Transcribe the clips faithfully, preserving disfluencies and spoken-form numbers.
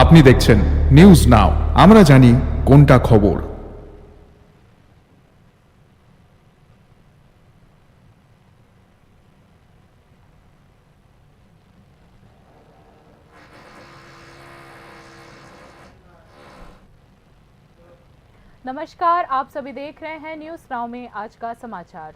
আপনি দেখছেন news now, আমরা জানি কোনটা খবর। नमस्कार, आप सभी देख रहे हैं न्यूज़ नाउ में आज का समाचार।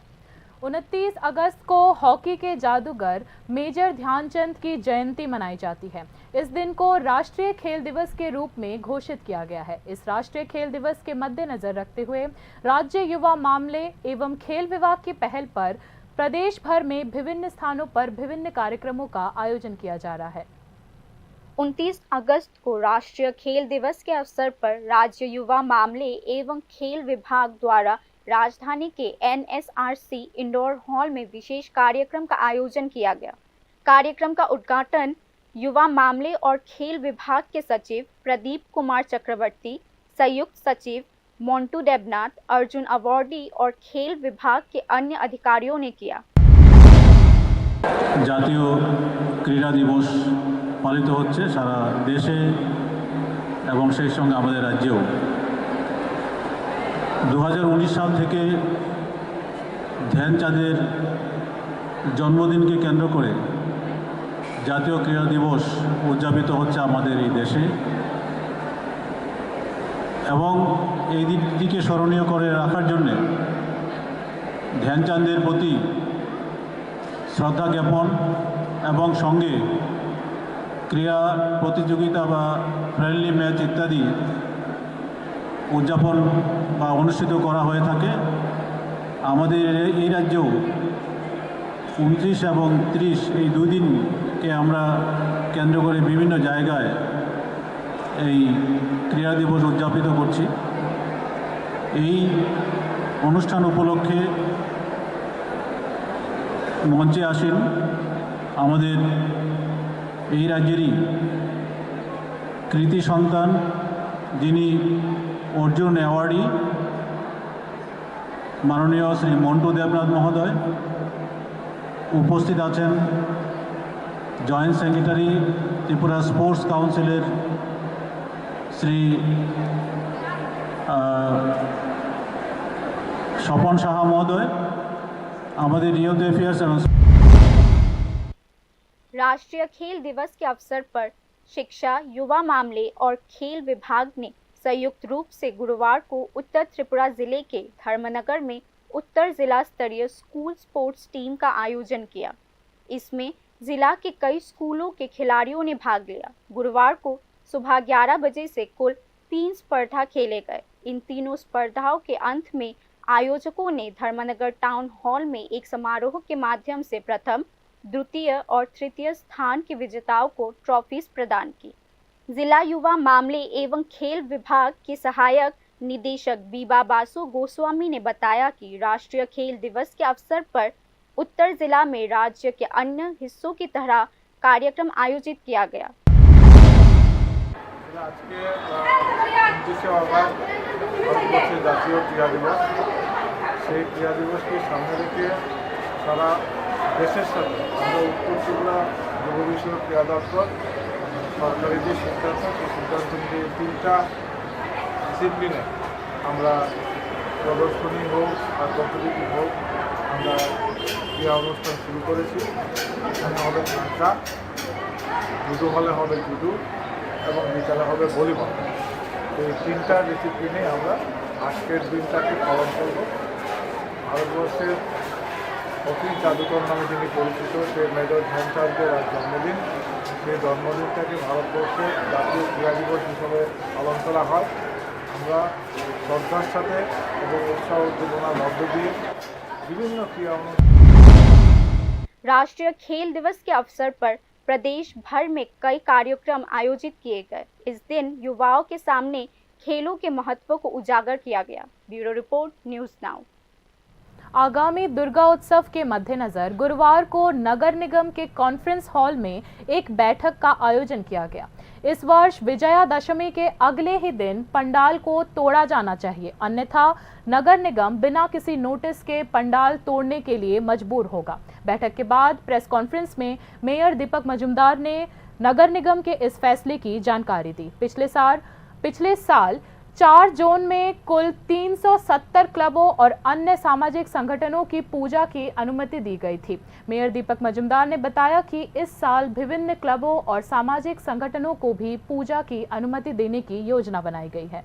उनतीस अगस्त को हॉकी के जादूगर मेजर ध्यानचंद की जयंती मनाई जाती है। इस दिन को राष्ट्रीय खेल दिवस के रूप में घोषित किया गया है। इस राष्ट्रीय खेल दिवस के मद्देनजर रखते हुए राज्य युवा मामले एवं खेल विभाग की पहल पर प्रदेश भर में विभिन्न स्थानों पर विभिन्न कार्यक्रमों का आयोजन किया जा रहा है। उनतीस अगस्त को राष्ट्रीय खेल दिवस के अवसर पर राज्य युवा मामले एवं खेल विभाग द्वारा राजधानी के एनएसआरसी इंडोर हॉल में विशेष कार्यक्रम का आयोजन किया गया। कार्यक्रम का उद्घाटन युवा मामले और खेल विभाग के सचिव प्रदीप कुमार चक्रवर्ती, संयुक्त सचिव मोंटू देवनाथ, अर्जुन अवार्डी और खेल विभाग के अन्य अधिकारियों ने किया। জাতীয় ক্রীড়া দিবস পালিত হচ্ছে সারা দেশে এবং সেই সঙ্গে আমাদের রাজ্যেও। দু হাজার উনিশ সাল থেকে ধ্যানচাঁদের জন্মদিনকে কেন্দ্র করে জাতীয় ক্রীড়া দিবস উদযাপিত হচ্ছে আমাদের এই দেশে। এবং এই দিনটিকে স্মরণীয় করে রাখার জন্যে ধ্যানচাঁদের প্রতি শ্রদ্ধা জ্ঞাপন এবং সঙ্গে ক্রীড়া প্রতিযোগিতা বা ফ্রেন্ডলি ম্যাচ ইত্যাদি উদযাপন বা অনুষ্ঠিত করা হয়ে থাকে। আমাদের এই রাজ্যেও ঊনত্রিশ এবং ত্রিশ এই দুই দিনকে আমরা কেন্দ্র করে বিভিন্ন জায়গায় এই ক্রীড়া দিবস উদযাপিত করছি। এই অনুষ্ঠান উপলক্ষে মঞ্চে আসেন আমাদের এই রাজ্যেরই কৃতি সন্তান, যিনি অর্জুন অ্যাওয়ার্ডি, মাননীয় শ্রী মন্টু দেবনাথ মহোদয়। উপস্থিত আছেন জয়েন্ট সেক্রেটারি ত্রিপুরা স্পোর্টস কাউন্সিলের শ্রী, আহ, স্বপন সাহা মহোদয়, আমাদের ইউথ অ্যাফেয়ার্স এবং राष्ट्रीय खेल दिवस के अवसर पर शिक्षा, युवा मामले और खेल विभाग ने संयुक्त रूप से गुरुवार को उत्तर त्रिपुरा जिले के धर्मनगर में उत्तर जिला स्तरीय स्कूल स्पोर्ट्स टीम का आयोजन किया। इसमें जिला के कई स्कूलों के खिलाड़ियों ने भाग लिया। गुरुवार को सुबह ग्यारह बजे से कुल तीन स्पर्धा खेले गए। इन तीनों स्पर्धाओं के अंत में आयोजकों ने धर्मनगर टाउन हॉल में एक समारोह के माध्यम से प्रथम, द्वितीय और तृतीय स्थान के विजेताओं को ट्रॉफीज प्रदान की। जिला युवा मामले एवं खेल विभाग के सहायक निदेशक बीबा बासु गोस्वामी ने बताया कि राष्ट्रीय खेल दिवस के अवसर पर उत्तर जिला में राज्य के अन्य हिस्सों की तरह कार्यक्रम आयोजित किया गया। আজকে, আহ, ঊনত্রিশে অগাস্ট ভারতবর্ষের জাতীয় ক্রীড়া দিবস। সেই ক্রীড়া দিবসকে সামনে রেখে সারা দেশের সাথে আমরা উত্তর ত্রিপুরা যুব বিষয়ক ক্রীড়া দপ্তর সরকারি যে সিদ্ধান্ত, সেই সিদ্ধান্ত অনুযায়ী তিনটা ডিসিপ্লিনে আমরা প্রদর্শনী হোক আর কম্পিটিটিভ হোক, আমরা ক্রীড়া অনুষ্ঠান শুরু করেছি। এখানে হবে ধান চাষ, জুডো হলে হবে জুডো এবং বিকালে হবে ভলিবল। এই তিনটা ডিসিপ্লিনে আমরা আজকের দিনটাকে পালন করব। ভারতবর্ষের হকি জাদুকর নামে যিনি পরিচিত, সে মেজর ধ্যানচাঁদের আজ জন্মদিন। সেই জন্মদিনটাকে ভারতবর্ষের জাতীয় ক্রীড়া দিবস হিসাবে পালন করা হয়। আমরা শ্রদ্ধার সাথে এবং উৎসাহ উদ্দীপনার মধ্য দিয়ে বিভিন্ন ক্রীড়া অনুষ্ঠান। राष्ट्रीय खेल दिवस के अवसर पर प्रदेश भर में कई कार्यक्रम आयोजित किए गए। इस दिन युवाओं के सामने खेलों के महत्व को उजागर किया गया। Bureau report, news now. आगामी दुर्गा उत्सव के मद्देनजर गुरुवार को नगर निगम के कॉन्फ्रेंस हॉल में एक बैठक का आयोजन किया गया। इस वर्ष विजयादशमी के अगले ही दिन पंडाल को तोड़ा जाना चाहिए, अन्यथा नगर निगम बिना किसी नोटिस के पंडाल तोड़ने के लिए मजबूर होगा। बैठक के बाद प्रेस कॉन्फ्रेंस में मेयर दीपक मजूमदार ने नगर निगम के इस फैसले की जानकारी दी। पिछले साल पिछले साल चार जोन में कुल तीन सौ सत्तर क्लबों और अन्य सामाजिक संगठनों की पूजा की अनुमति दी गई थी। मेयर दीपक मजूमदार ने बताया कि इस साल विभिन्न क्लबों और सामाजिक संगठनों को भी पूजा की अनुमति देने की योजना बनाई गई है।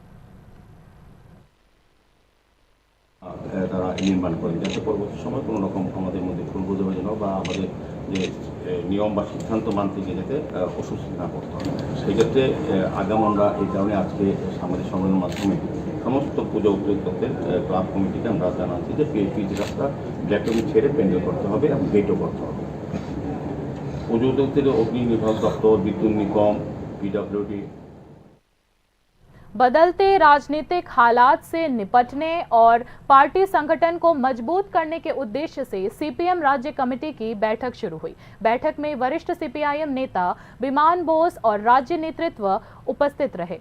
আহ, তারা নির্মাণ করেন, যাতে পরবর্তী সময় কোনো রকম আমাদের মধ্যে ভুল বোঝাবুঝি না বা আমাদের যে, এ, নিয়ম বা সিদ্ধান্ত মানতে গিয়ে যাতে, আহ, অস্বস্তি না করতে হয়। সেক্ষেত্রে, আহ, আগাম আমরা এই কারণে আজকে সাংবাদিক সম্মেলনের মাধ্যমে সমস্ত পুজো উদ্যোক্তাদের, আহ, ক্লাব কমিটিকে আমরা জানাচ্ছি যে পি-, পিচ রাস্তা ব্ল্যাক টপিং ছেড়ে প্যান্ডেল করতে হবে এবং গেটও করতে হবে। পুজো উদ্যোক্তাদের অগ্নি নির্বাপক দপ্তর, বিদ্যুৎ নিগম, পিডব্লিউডি। बदलते राजनीतिक हालात से निपटने और पार्टी संगठन को मजबूत करने के उद्देश्य से सीपीएम राज्य कमेटी की बैठक शुरू हुई। बैठक में वरिष्ठ सीपीआईएम नेता विमान बोस और राज्य नेतृत्व उपस्थित रहे।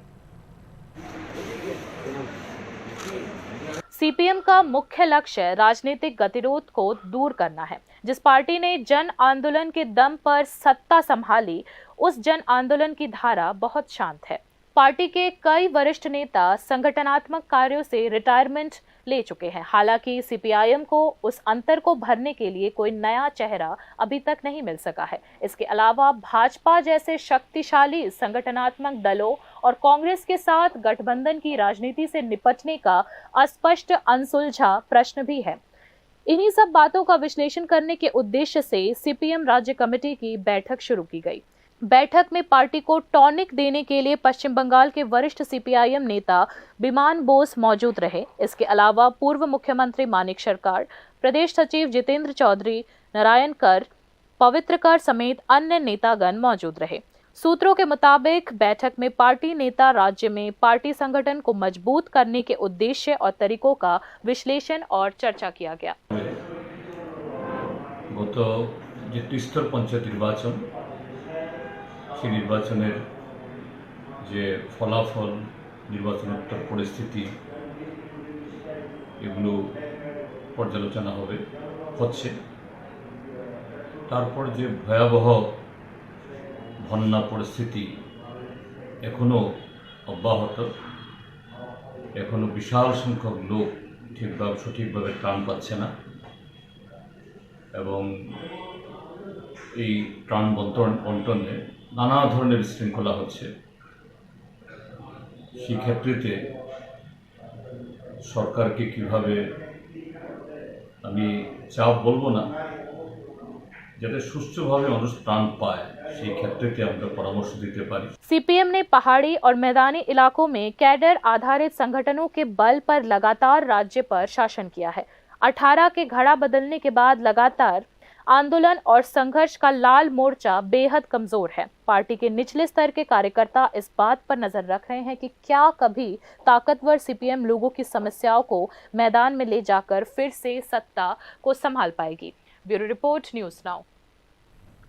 सीपीएम का मुख्य लक्ष्य राजनीतिक गतिरोध को दूर करना है। जिस पार्टी ने जन आंदोलन के दम पर सत्ता संभाली, उस जन आंदोलन की धारा बहुत शांत है। पार्टी के कई वरिष्ठ नेता संगठनात्मक कार्यों से रिटायरमेंट ले चुके हैं। हालांकि सीपीआईएम को उस अंतर को भरने के लिए कोई नया चेहरा अभी तक नहीं मिल सका है। इसके अलावा भाजपा जैसे शक्तिशाली संगठनात्मक दलों और कांग्रेस के साथ गठबंधन की राजनीति से निपटने का अस्पष्ट, अनसुलझा प्रश्न भी है। इन्हीं सब बातों का विश्लेषण करने के उद्देश्य से सीपीएम राज्य कमेटी की बैठक शुरू की गई। बैठक में पार्टी को टॉनिक देने के लिए पश्चिम बंगाल के वरिष्ठ सीपीआईएम नेता विमान बोस मौजूद रहे। इसके अलावा पूर्व मुख्यमंत्री मानिक सरकार, प्रदेश सचिव जितेंद्र चौधरी, नारायण कर, पवित्र कर समेत अन्य नेतागण मौजूद रहे। सूत्रों के मुताबिक, बैठक में पार्टी नेता राज्य में पार्टी संगठन को मजबूत करने के उद्देश्य और तरीकों का विश्लेषण और चर्चा किया गया। গত যে ত্রিস্তর পঞ্চায়েত নির্বাচন, সেই নির্বাচনের যে ফলাফল, নির্বাচনোত্তর পরিস্থিতি, এগুলো পর্যালোচনা হবে, হচ্ছে। তারপর যে ভয়াবহ বন্যা পরিস্থিতি এখনও অব্যাহত, এখনও বিশাল সংখ্যক লোক ঠিকভাবে, সঠিকভাবে ত্রাণ পাচ্ছে না এবং এই ত্রাণ বন্টন, বন্টনে নানা ধরনের বিশৃঙ্খলা হচ্ছে। সেই ক্ষেত্রেতে সরকারকে কিভাবে আমি চাপ বলবো না, যাতে সুষ্ঠুভাবে মানুষ ত্রাণ পায়, সেই ক্ষেত্রেতে আমরা পরামর্শ দিতে পারি। सीपीएम ने पहाड़ी और मैदानी इलाकों में कैडर आधारित संगठनों के बल पर लगातार राज्य पर शासन किया है। अठारह के घड़ा बदलने के बाद लगातार आंदोलन और संघर्ष का लाल मोर्चा बेहद कमजोर है। पार्टी के निचले स्तर के कार्यकर्ता इस बात पर नजर रख रहे हैं कि क्या कभी ताकतवर सीपीएम लोगों की समस्याओं को मैदान में ले जाकर फिर से सत्ता को संभाल पाएगी। Bureau report, news now.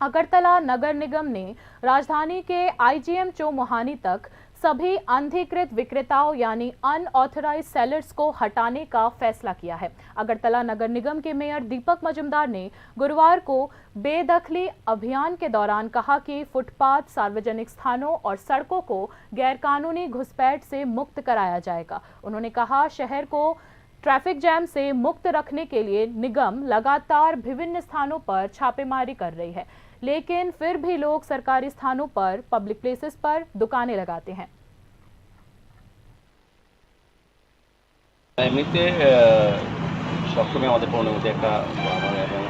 Agartala नगर निगम ने राजधानी के आईजीएम चौमुहानी तक सभी अनधिकृत विक्रेताओं यानी अनऑथराइज्ड सेलर्स को हटाने का फैसला किया है। अगरतला नगर निगम के मेयर दीपक मजूमदार ने गुरुवार को बेदखली अभियान के दौरान कहा कि फुटपाथ, सार्वजनिक स्थानों और सड़कों को गैरकानूनी घुसपैठ से मुक्त कराया जाएगा। उन्होंने कहा, शहर को ट्रैफिक जैम से मुक्त रखने के लिए निगम लगातार विभिन्न स्थानों पर छापेमारी कर रही है, लेकिन फिर भी लोग सरकारी स्थानों पर, पब्लिक प्लेसेस पर दुकानें लगाते हैं। এমনিতে আহ, সবসময় আমাদের পৌরনীতিতে একটা আহ, মানে, এবং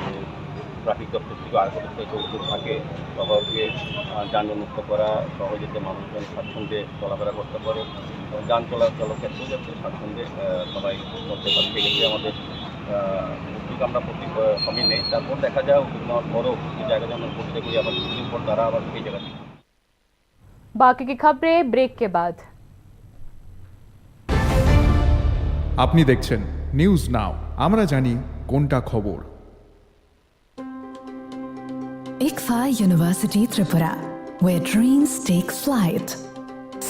ট্রাফিক দপ্তর থেকে আরো সদস্য চলতে থাকে, সহজে আহ, যানজট মুক্ত করা, সহজে যাতে মানুষজন স্বাচ্ছন্দ্যে চলাফেরা করতে পারে এবং যান চলাচলের ক্ষেত্রে যাতে স্বাচ্ছন্দ্যে আহ, সবাই চলতে পারে, সেক্ষেত্রে আমাদের আহ, উদ্যোগ আমরা প্রতি আহ, সময় নেই। তারপর দেখা যায় উদ্যোগ নেওয়ার পরেও কিছু জায়গা যেমন করতে করি, আবার কিছুদিন পর তারা আবার সেই জায়গা থেকে बाकी की खबरें ब्रेक के बाद। আপনি দেখছেন নিউজ নাও, আমরা জানি কোনটা খবর। ICFAI University Tripura, where dreams take flight.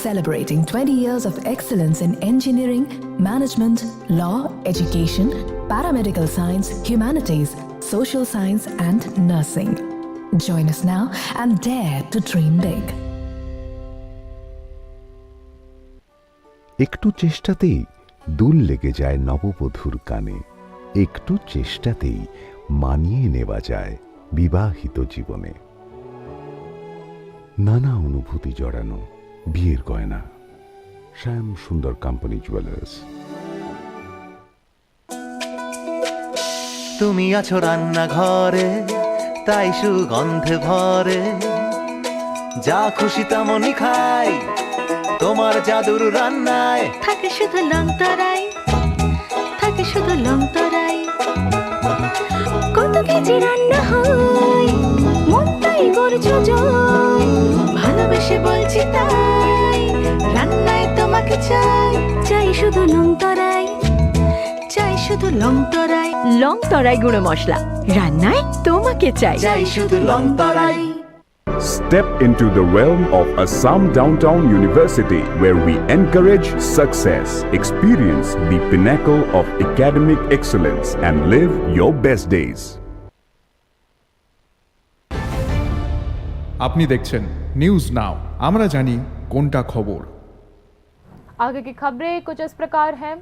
Celebrating twenty years of excellence in engineering, management, law, education, paramedical science, humanities, social science, and nursing. Join us now and dare to dream big. একটু চেষ্টাতেই দুল লেগে যায় নববধূর কানে। একটু চেষ্টাতেই মানিয়ে নেওয়া যায় বিবাহিত জীবনে। নানা অনুভূতি জড়ানো বিয়ের গয়না। শ্যাম সুন্দর কোম্পানি জুয়েলার্স। তুমি আছো রান্নাঘরে, তাই সুগন্ধে ভরে। যা খুশি তেমনই খাই, তোমার জাদুর রান্নায়। থাকে শুধু লং তরাই, থাকে শুধু লং তরাই। কত কেজি রান্না হয়, মনটাই করছো জয়। ভালোবেসে বলছি তাই, রান্নায় তোমাকে চাই। চাই শুধু লং তরাই, চাই শুধু লং তরাই। লং তরাই গুঁড়ো মশলা, রান্নায় তোমাকে চাই। চাই শুধু লং তরাই। Step into the realm of Assam Downtown University, where we encourage success. Experience the pinnacle of academic excellence and live your best days. আপনি দেখছেন নিউজ নাও, আমরা জানি কোনটা খবর। आगे की खबरें कुछ इस प्रकार हैं।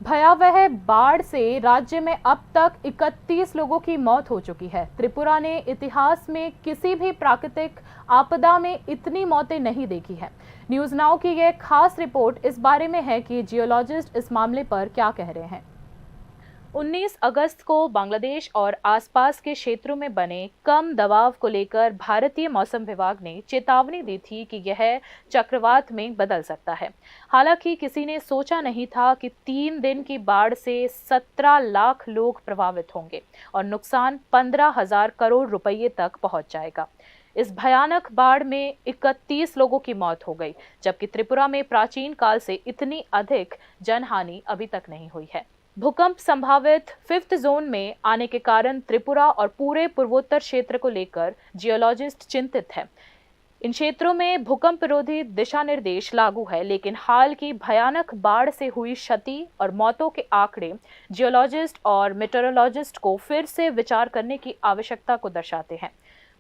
भयावह बाढ़ से राज्य में अब तक इकतीस लोगों की मौत हो चुकी है। त्रिपुरा ने इतिहास में किसी भी प्राकृतिक आपदा में इतनी मौतें नहीं देखी हैं। न्यूज़ नाउ की यह खास रिपोर्ट इस बारे में है कि जियोलॉजिस्ट इस मामले पर क्या कह रहे हैं। उन्नीस अगस्त को बांग्लादेश और आसपास के क्षेत्रों में बने कम दबाव को लेकर भारतीय मौसम विभाग ने चेतावनी दी थी कि यह चक्रवात में बदल सकता है। हालांकि किसी ने सोचा नहीं था कि तीन दिन की बाढ़ से सत्रह लाख लोग प्रभावित होंगे और नुकसान पन्द्रह हज़ार करोड़ रुपये तक पहुंच जाएगा। इस भयानक बाढ़ में इकतीस लोगों की मौत हो गई, जबकि त्रिपुरा में प्राचीन काल से इतनी अधिक जनहानि अभी तक नहीं हुई है। भूकंप संभावित फिफ्थ जोन में आने के कारण त्रिपुरा और पूरे पूर्वोत्तर क्षेत्र को लेकर जियोलॉजिस्ट चिंतित हैं। इन क्षेत्रों में भूकंप विरोधी दिशा निर्देश लागू है, लेकिन हाल की भयानक बाढ़ से हुई क्षति और मौतों के आंकड़े जियोलॉजिस्ट और मेटेरोलॉजिस्ट को फिर से विचार करने की आवश्यकता को दर्शाते हैं।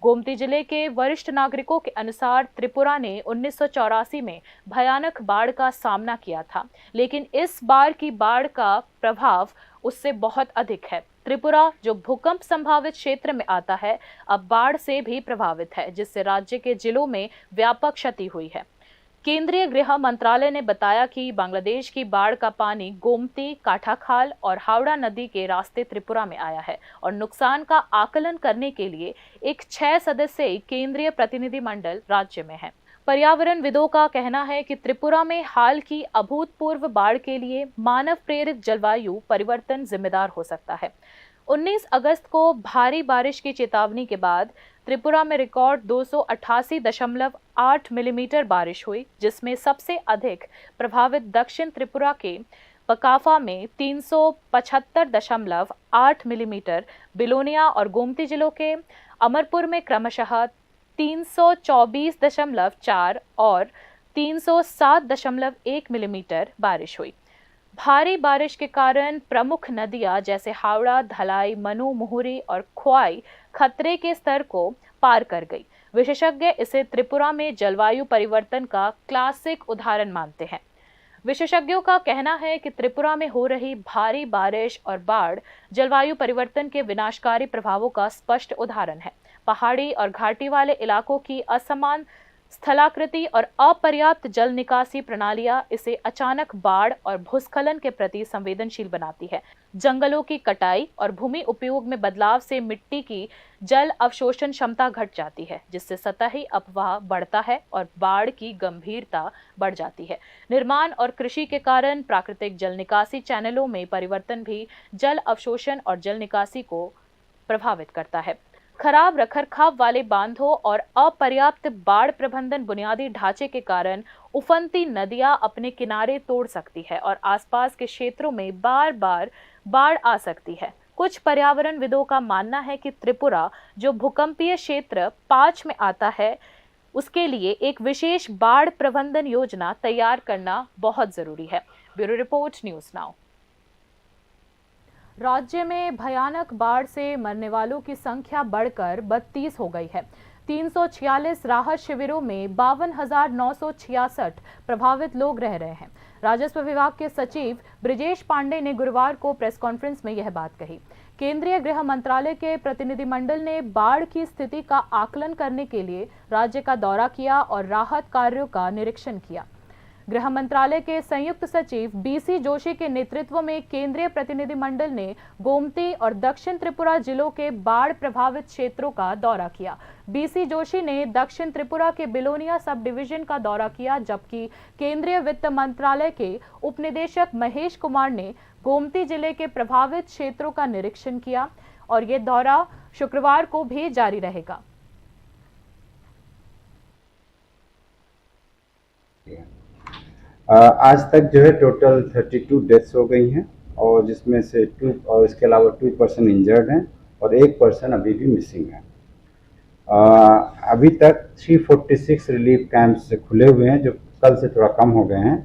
गोमती जिले के वरिष्ठ नागरिकों के अनुसार, त्रिपुरा ने उन्नीस सौ चौरासी में भयानक बाढ़ का सामना किया था, लेकिन इस बार की बाढ़ का प्रभाव उससे बहुत अधिक है। त्रिपुरा, जो भूकंप संभावित क्षेत्र में आता है, अब बाढ़ से भी प्रभावित है, जिससे राज्य के जिलों में व्यापक क्षति हुई है। केंद्रीय गृह मंत्रालय ने बताया कि बांग्लादेश की बाढ़ का पानी गोमती, काठाखाल और हावड़ा नदी के रास्ते त्रिपुरा में आया है और नुकसान का आकलन करने के लिए एक छह सदस्यीय केंद्रीय प्रतिनिधिमंडल राज्य में है। पर्यावरणविदों का कहना है कि त्रिपुरा में हाल की अभूतपूर्व बाढ़ के लिए मानव प्रेरित जलवायु परिवर्तन जिम्मेदार हो सकता है। उन्नीस अगस्त को भारी बारिश की चेतावनी के बाद त्रिपुरा में रिकॉर्ड दो सौ अट्ठासी दशमलव आठ मिलीमीटर बारिश हुई, जिसमें सबसे अधिक प्रभावित दक्षिण त्रिपुरा के पकाफा में तीन सौ पचहत्तर दशमलव आठ मिलीमीटर, बिलोनिया और गोमती जिलों के अमरपुर में क्रमशः तीन सौ चौबीस दशमलव चार और तीन सौ सात दशमलव एक मिलीमीटर बारिश हुई। भारी बारिश के कारण प्रमुख नदियां जैसे हावड़ा, धलाई, मनु, मुहुरी और ख्वाई खतरे के स्तर को पार कर गई। विशेषज्ञ इसे त्रिपुरा में जलवायु परिवर्तन का क्लासिक उदाहरण मानते हैं। विशेषज्ञों का कहना है कि त्रिपुरा में हो रही भारी बारिश और बाढ़ जलवायु परिवर्तन के विनाशकारी प्रभावों का स्पष्ट उदाहरण है। पहाड़ी और घाटी वाले इलाकों की असमान स्थलाकृति और अपर्याप्त जल निकासी प्रणालियां इसे अचानक बाढ़ और भूस्खलन के प्रति संवेदनशील बनाती है। जंगलों की कटाई और भूमि उपयोग में बदलाव से मिट्टी की जल अवशोषण क्षमता घट जाती है, जिससे सतही अपवाह बढ़ता है और बाढ़ की गंभीरता बढ़ जाती है। निर्माण और कृषि के कारण प्राकृतिक जल निकासी चैनलों में परिवर्तन भी जल अवशोषण और जल निकासी को प्रभावित करता है। खराब रखरखाव वाले बांधों और अपर्याप्त बाढ़ प्रबंधन बुनियादी ढांचे के कारण उफनती नदियां अपने किनारे तोड़ सकती है और आसपास के क्षेत्रों में बार-बार बाढ़ आ सकती है। कुछ पर्यावरणविदों का मानना है कि त्रिपुरा, जो भूकंपीय क्षेत्र पाँच में आता है, उसके लिए एक विशेष बाढ़ प्रबंधन योजना तैयार करना बहुत जरूरी है। Bureau report, news now. राज्य में भयानक बाढ़ से मरने वालों की संख्या बढ़कर बत्तीस हो गई है। तीन सौ छियालीस राहत शिविरों में बावन हजार नौ सौ छियासठ प्रभावित लोग रह रहे हैं। राजस्व विभाग के सचिव ब्रजेश पांडे ने गुरुवार को प्रेस कॉन्फ्रेंस में यह बात कही। केंद्रीय गृह मंत्रालय के प्रतिनिधिमंडल ने बाढ़ की स्थिति का आकलन करने के लिए राज्य का दौरा किया और राहत कार्यों का निरीक्षण किया। गृह मंत्रालय के संयुक्त सचिव बीसी जोशी के नेतृत्व में केंद्रीय प्रतिनिधिमंडल ने गोमती और दक्षिण त्रिपुरा जिलों के बाढ़ प्रभावित क्षेत्रों का दौरा किया। बीसी जोशी ने दक्षिण त्रिपुरा के बिलोनिया सब डिवीजन का दौरा किया, जबकि केंद्रीय वित्त मंत्रालय के उपनिदेशक महेश कुमार ने गोमती जिले के प्रभावित क्षेत्रों का निरीक्षण किया और ये दौरा शुक्रवार को भी जारी रहेगा। अ, आज तक जो है टोटल थर्टी टू डेथ्स हो गई हैं और जिसमें से टू, और इसके अलावा टू पर्सन इंजर्ड हैं और एक पर्सन अभी भी मिसिंग है। अ, अभी तक three forty six relief camps खुले हुए हैं, जो कल से थोड़ा कम हो गए हैं,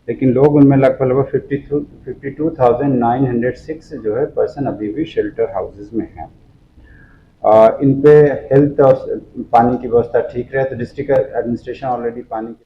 लेकिन लोग उनमें लगभग, लगभग fifty two, fifty two thousand nine hundred six जो है पर्सन अभी भी शेल्टर हाउसेज में हैं। अ, इन पे हेल्थ और पानी की व्यवस्था ठीक रहे, तो डिस्ट्रिक्ट एडमिनिस्ट्रेशन ऑलरेडी पानी की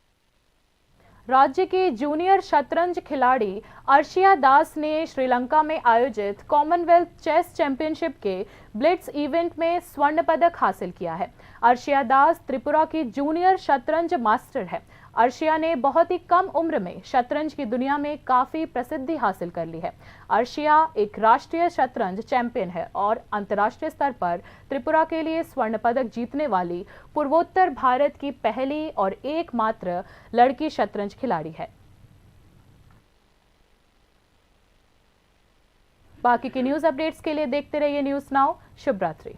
राज्य की जूनियर शतरंज खिलाड़ी अर्शिया दास ने श्रीलंका में आयोजित कॉमनवेल्थ चेस चैंपियनशिप के ब्लिट्स इवेंट में स्वर्ण पदक हासिल किया है। अर्शिया दास त्रिपुरा की जूनियर शतरंज मास्टर है। अर्शिया ने बहुत ही कम उम्र में शतरंज की दुनिया में काफी प्रसिद्धि हासिल कर ली है। अर्शिया एक राष्ट्रीय शतरंज चैंपियन है और अंतर्राष्ट्रीय स्तर पर त्रिपुरा के लिए स्वर्ण पदक जीतने वाली पूर्वोत्तर भारत की पहली और एकमात्र लड़की शतरंज खिलाड़ी है। बाकी के न्यूज अपडेट्स के लिए देखते रहिए न्यूज नाउ। शुभ रात्रि।